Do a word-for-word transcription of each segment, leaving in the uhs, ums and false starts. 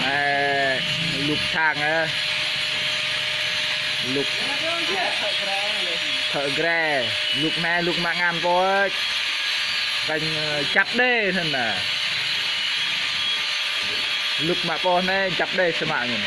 Ê, lŭk sang ơ. Lŭk thợ gre. Lŭk anai, lŭk mă ngăn pô. Kanh, ơ, čăp đê anŭn nă. Lŭk mă pô anai, čăp đê samơ̆ ñu.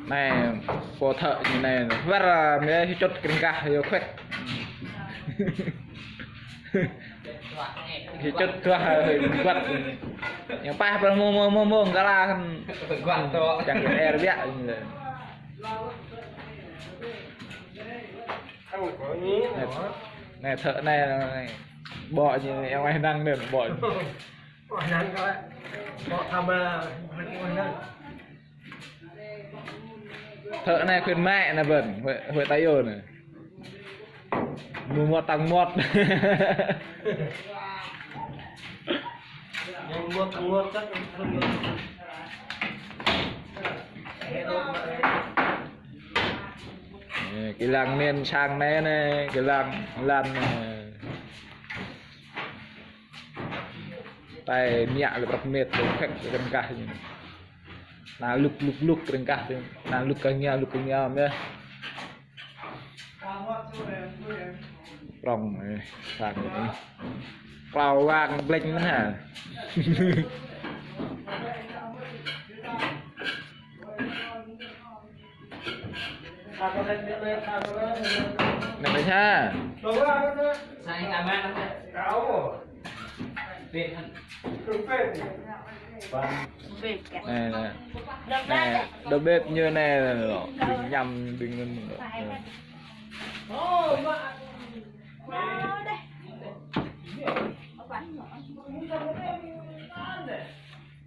Anai, pô thợ ñu anai, wơr, mơ̆ hơčŭt krơ̆ng gah, yua khuĕk. Hơčŭt tuah, wơ̆t. Yang pah pơmông, mông, mông, mông, gala kan. Wơ̆t tuh. Čang kơ er biă. Anai, anai, thợ anai, anai. Ƀô̆ ñu, yang ai năng anŭn, ƀô̆ ñu. Thợ anai khuyến mại anai bơ̆n, huĕ, huĕ ta yua anai. Mơ̆ mơmŏt tăng mơmŏt. Mơmŏt tăng mơmŏt chắc. Ê, kơ lăng anai sang anai anai, kơ lăng lăn anai. Tai miă lĕ prăk met lĕ khĕk lĕ kăn kah ñu. Anai lŭk lŭk lŭk krơ̆ng gah tơ. Anai lŭk kơ ñu, lŭk kơ ñu mơ̆n. Prong, ê, sang anai. Klâo wang blĕk mơ̆n hă. Anai ƀĕ ha. Anai, anai. Anai, đầu bếp ñu anai, anai, anai. Đing ñăm, đing anŭn.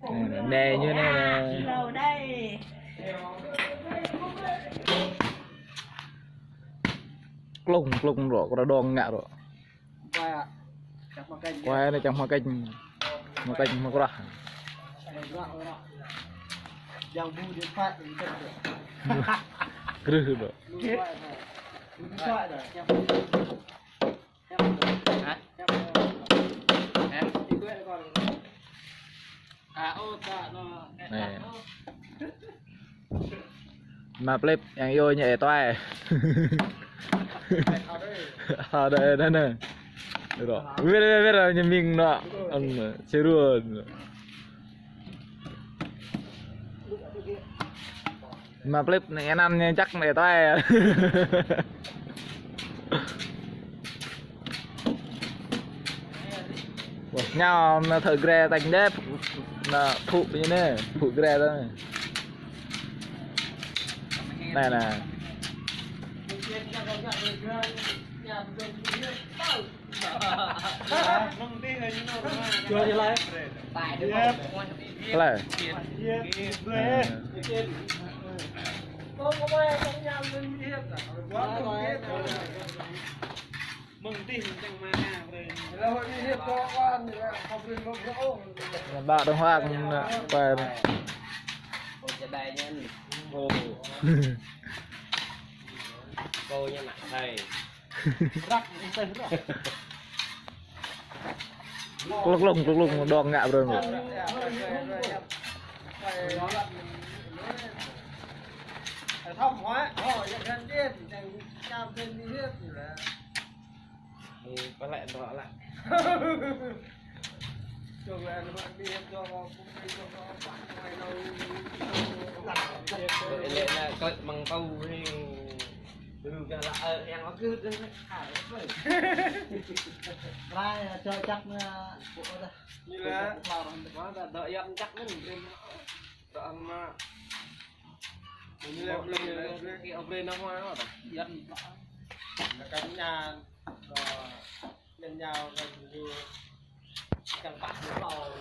Anai, anai ñu anai. Klung, klung rŏ, kơ rŏ dong ngă rŏ. Kơ anai čang hmua kĕnh. Hmua kĕnh, hmua krah. Krưh rŏ. Hă? Hă? Anai. Mă plip yang yua ñu ê tuai. Ada anŭn anai. Rŏ. Wir, wir, wir, ñu ming anŭn. Anŭn, čơrun. Mă plip anai anăn ñu čăk anai tuai. Wah, ñu anai thợ gre tañ đĕp. Anai phŭ ñu anai, phŭ gre anai. Anai, anai. Anai. Anai. Anai ƀă dong hoang anai, pai anai. Ơ, čơđai ñu anai. Ơ. Kâo ñu ană thầy. Klŭk klŭk, klŭk klŭk, dong ngă brơi. Ê, pơlĕ dŏ lă. Lĕ anai kơ̆t mơ̆ng tơ̆ hĭ. Dơ̆ng gah lă, ơ, yang ôh kơ̆t dơ̆ng. Rai, čŏk čăk anai, pô dah. Ñu lĕ. Mă dah dŏ yang čăk anŭn. Dŏ mă. Ñu lĕ, lĕ, lĕ, lĕ. Kơ ôh brơi nao hmua ôh dah. Yang. Anai kơ ñu, kơ ñu, kơ ñu, kơ ñu, kơ ñu,